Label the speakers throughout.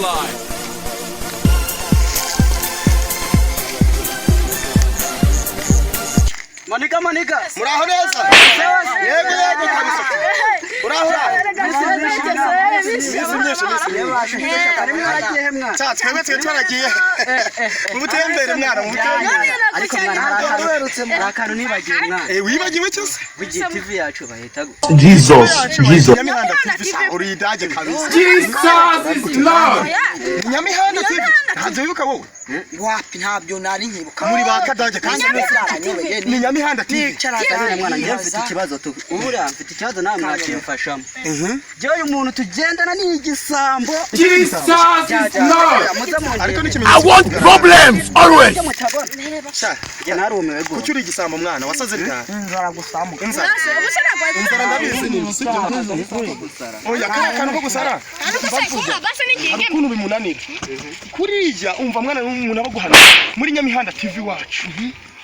Speaker 1: Live.
Speaker 2: Manika, manika.
Speaker 3: Muraho neza. Yego, yego kabisa. Uraho, uraho. Misi myinshi, misi myinshi. Cya twebwe twe twaragiye mu butembere, mwana, mu butembere.
Speaker 2: Ariko mwana, hari akantu nibagiwe, mwana.
Speaker 3: Eh, wibagiwe cyo se?
Speaker 2: Bugiye TV yacu bahita gute?
Speaker 4: Jesus, Jesus.
Speaker 3: Nyamihanda TV sha, uri idage kabisa.
Speaker 1: Jesus is Lord.
Speaker 3: Nyamihanda TV, ntabyo wibuka wowe?
Speaker 5: Wapi, ntabyo nari nkibuka.
Speaker 3: Muri ba kadage kabisa. Ni Nyamihanda TV.
Speaker 2: Kabiri mwana, njye mfite ikibazo tu. Ubura mfite ikibazo, nawe mwakimfashamo. Njyewe uyu muntu tugendana ni igisambo.
Speaker 1: Jesus is Lord.
Speaker 2: Muze mundebe.
Speaker 3: Ariko
Speaker 4: I
Speaker 3: n'ikimenyetso.
Speaker 4: want problems always.
Speaker 2: Mutabona.
Speaker 3: Sha,
Speaker 2: Njye narumiwe gose.
Speaker 3: kuki uri igisambo, mwana? Wasaze ryari?
Speaker 5: Inzara gusamuka.
Speaker 3: Inzara, inzara ndabizi ni sibyo. Oya, kariya kantu ko gusara hari ukuntu bimunanira kuriya. Umva mwana, umuntu aba aguhana muri Nyamihanda TV wacu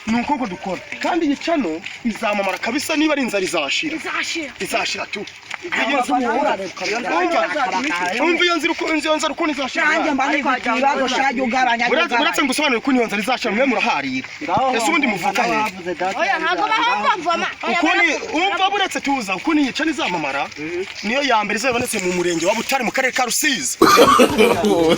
Speaker 3: ni uko ko dukora, kandi iyi channel izamamara kabisa. Niba ari inzara izashira, izashira tu. Umva, umva iyo nzara ukuntu izashira.
Speaker 5: Nanjye mba nifite ibibazo shaje, ugabanya.
Speaker 3: Uretse ngusobanurire ukuntu iyo nzara izashira, mwe muraharira. Ese ubundi muvuka hehe? Ukuntu, umva, buretse tuza ukuntu iyi channel izamamara, niyo ya mbere izabonetse mu murenge wa Butare, mu karere ka Rusizi,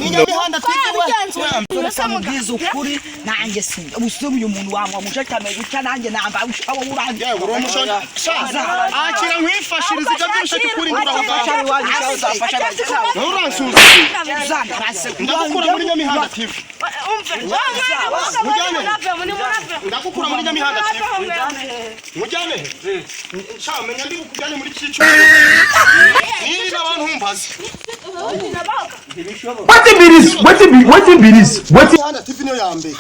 Speaker 3: ni Nyamihanda TV we.
Speaker 5: Reka mubwize ukuri, nanjye sinjye ubusubu uyu muntu wangwa mushe cyane guca, nanjye namba abo urangiye.
Speaker 3: Yewe, uri umushonji sha, akira nkwifashiriza ibyo by'ubushake ukuri nduraho ngaho. Nawe uransuza, ndagukura muri Nyamihanda TV. Ndagukura muri Nyamihanda TV. Mujyane sha, menya ndi bukujyane muri Kicukiro niba abantu mbaze.
Speaker 4: Wetin be this? Wetin be wetin be this? Wetin?
Speaker 3: Nyamihanda TV niyo ya mbere.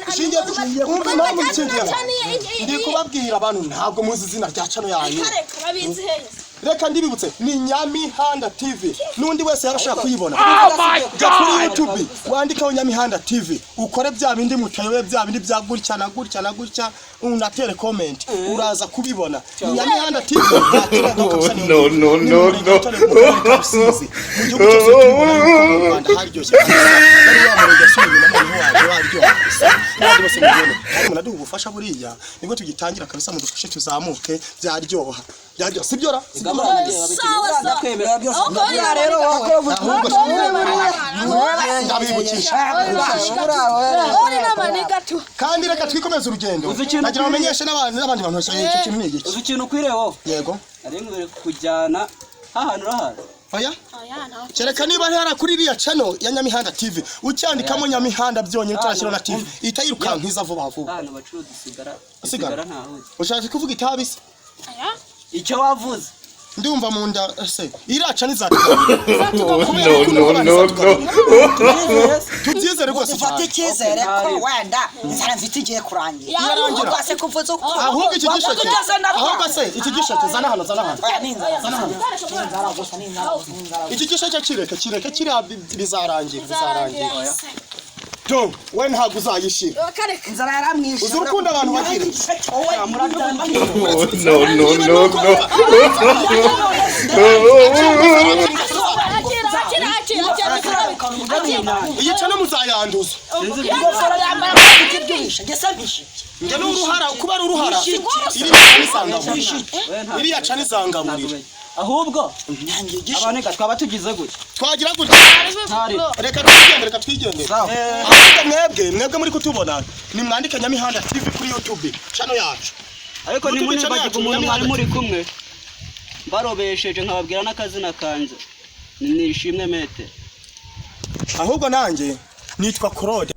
Speaker 3: Ishingiye, umva impamvu nshingiye, ndi kubabwira abantu ntabwo muzi izina rya channel yanyu. Reka ndibibutse, ni Nyamihanda TV. N'undi wese yaba ashaka kuyibona, jya kuri YouTube wandikeho Nyamihanda TV, ukore bya bindi mutayobe, bya bindi bya gutya na gutya na gutya, unatere comment, uraza kubibona. Ni Nyamihanda TV.
Speaker 4: No, no, no, no.
Speaker 3: Mu gihugu cyose tubibona yuko mu Rwanda haryoshye kabisa. Yari wa murenge asubiye inyuma, noneho waje waryoha kabisa, n'abandi bose mubibone. Kandi munaduha ubufasha, buriya nibwo tugitangira kabisa, mudufashe tuzamuke. Byaryoha, byaryoha, sibyo ra? Sibyo ra? Ahubwo ndabibukisha. Kandi reka twikomeze urugendo.
Speaker 2: Uzi ikintu
Speaker 3: Nagira ngo menyeshe n'abandi bantu bashaka icyo kintu ni igiki.
Speaker 2: Uzi ikintu ukwiriye wowe?
Speaker 3: Yego.
Speaker 2: Nari nkwiye kujyana hahantu urahazi.
Speaker 3: Oya, kereka niba ari kuri iriya channel ya Nyamihanda TV, ucyandikamo Nyamihanda byonyine utarashyiraho na TV, ihita yirukanka iza vuba vuba.
Speaker 2: Ahantu bacuruza isigara.
Speaker 3: Isigara?
Speaker 2: Isigara ntahuze.
Speaker 3: Ushatse kuvuga itabi se?
Speaker 2: Icyo wavuze.
Speaker 3: Ndumva mu nda se iriya channel izatugaburira.
Speaker 4: No, no, no, no.
Speaker 3: Tubyizere rwose
Speaker 5: Ufate
Speaker 3: cyane.
Speaker 5: icyizere ko wenda inzara mfite igiye kurangira.
Speaker 3: Irarangira.
Speaker 5: Ubwo se kuvuza uko
Speaker 3: Ahubwo iki gisheke,
Speaker 5: ugeze na
Speaker 3: ahubwo se iki gisheke, zana hano, zana hano.
Speaker 5: Oya, ni inzara, ni inzara gusa, ni inzara gusa, ni inzara gusa.
Speaker 3: Iki gisheke kireke, kireke kiriya, bizarangira, bizarangira. Do we ntabwo uzayishira.
Speaker 5: Inzara yaramwishe.
Speaker 3: Uzi urukundo abantu bagira?
Speaker 5: Wowe.
Speaker 4: No, no, no, no.
Speaker 3: Iyi channel muzayanduza.
Speaker 5: Ingofero yambara ko ibyibushye, njye se mbishe?
Speaker 3: Njye ni uruhara, kuba ari uruhara, iriya channel izangaburira, iriya channel izangaburira.
Speaker 2: Ahubwo
Speaker 5: Nanjye igishe.
Speaker 2: abantu reka twaba tugize gutya.
Speaker 3: Twagira gutya.
Speaker 2: Ntari.
Speaker 3: Reka twigendere, reka twigendere. Ahubwo mwebwe muri kutubona, nimwandike Nyamihanda TV kuri YouTube channel yacu.
Speaker 2: Ariko
Speaker 3: YouTube
Speaker 2: ntimunibagirwe
Speaker 3: channel yacu,
Speaker 2: umuntu mwari
Speaker 3: Nyamihanda.
Speaker 2: muri kumwe mbarobesheje, nkababwira n'akazina kanjye ni Nishimwe Mete.
Speaker 3: Ahubwo nanjye nitwa Claude.